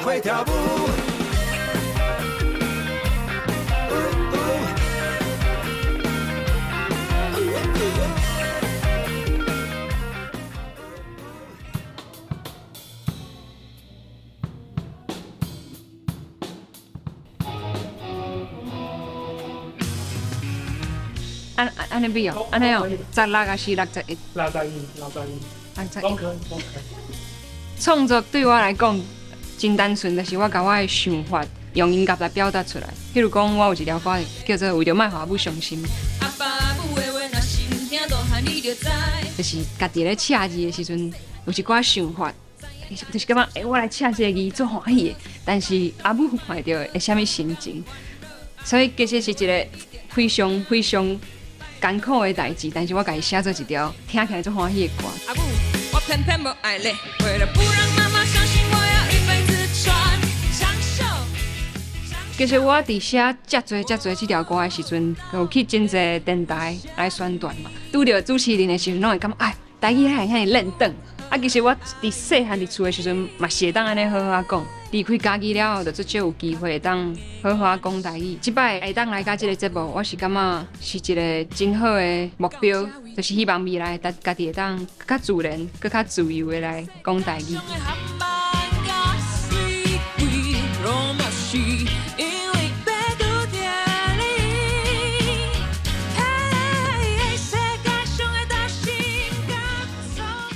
伙跳舞。按按呢比哦，按呢哦，16抑是61？61，61。61。攏可以，攏可以。創作對我來講真單純，就是我共我的想法用音樂來表達出來。譬如講，我有一條歌叫做《為著莫予阿母傷心》，就是家己咧寫字的時陣，有一寡想法，就是感覺欸，我來寫這个字足歡喜的，但是阿母看著會啥物心情？所以其實是一個非常非常艱苦的代誌，但是我共伊寫做一條聽起來足歡喜的歌。阿母，我偏偏無愛你，為了不讓媽媽傷心，我要一輩子穿長袖。其實我佇寫遮濟遮濟這條歌的時陣，有去真濟電台來宣傳嘛。拄著主持人的時陣，攏會感覺哎，台語還會遐爾輪轉。啊，其實我佇細漢佇厝的時陣，嘛是會當按呢好好仔講。離開家己了後，就足少有機會會當好好仔講台語。這擺會當來佮這个節目，我是感覺是一个真好的目標，就是希望未來家己會當閣較自然、閣較自由的來講台語。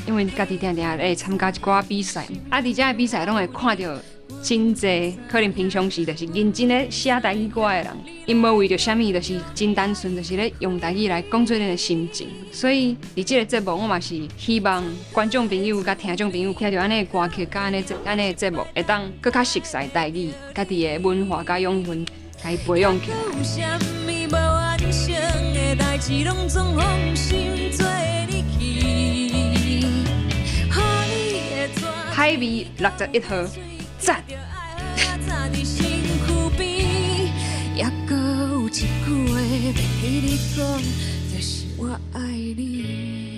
因為家己定定會參加一寡比賽，啊，佇遮个比賽攏會看著真濟可能平常時就是認真咧寫台語歌的人，𪜶無為著啥物，就是真單純，就是咧用台語來講出恁的心情。所以佇這个節目，我嘛是希望觀眾朋友佮聽眾朋友聽著按呢的歌曲，佮按呢的節目，會當閣較熟悉台語，家己的文化佮養分，共伊培養起來。海味61號，讚！猶閣有一句話欲記你講，就是我愛你。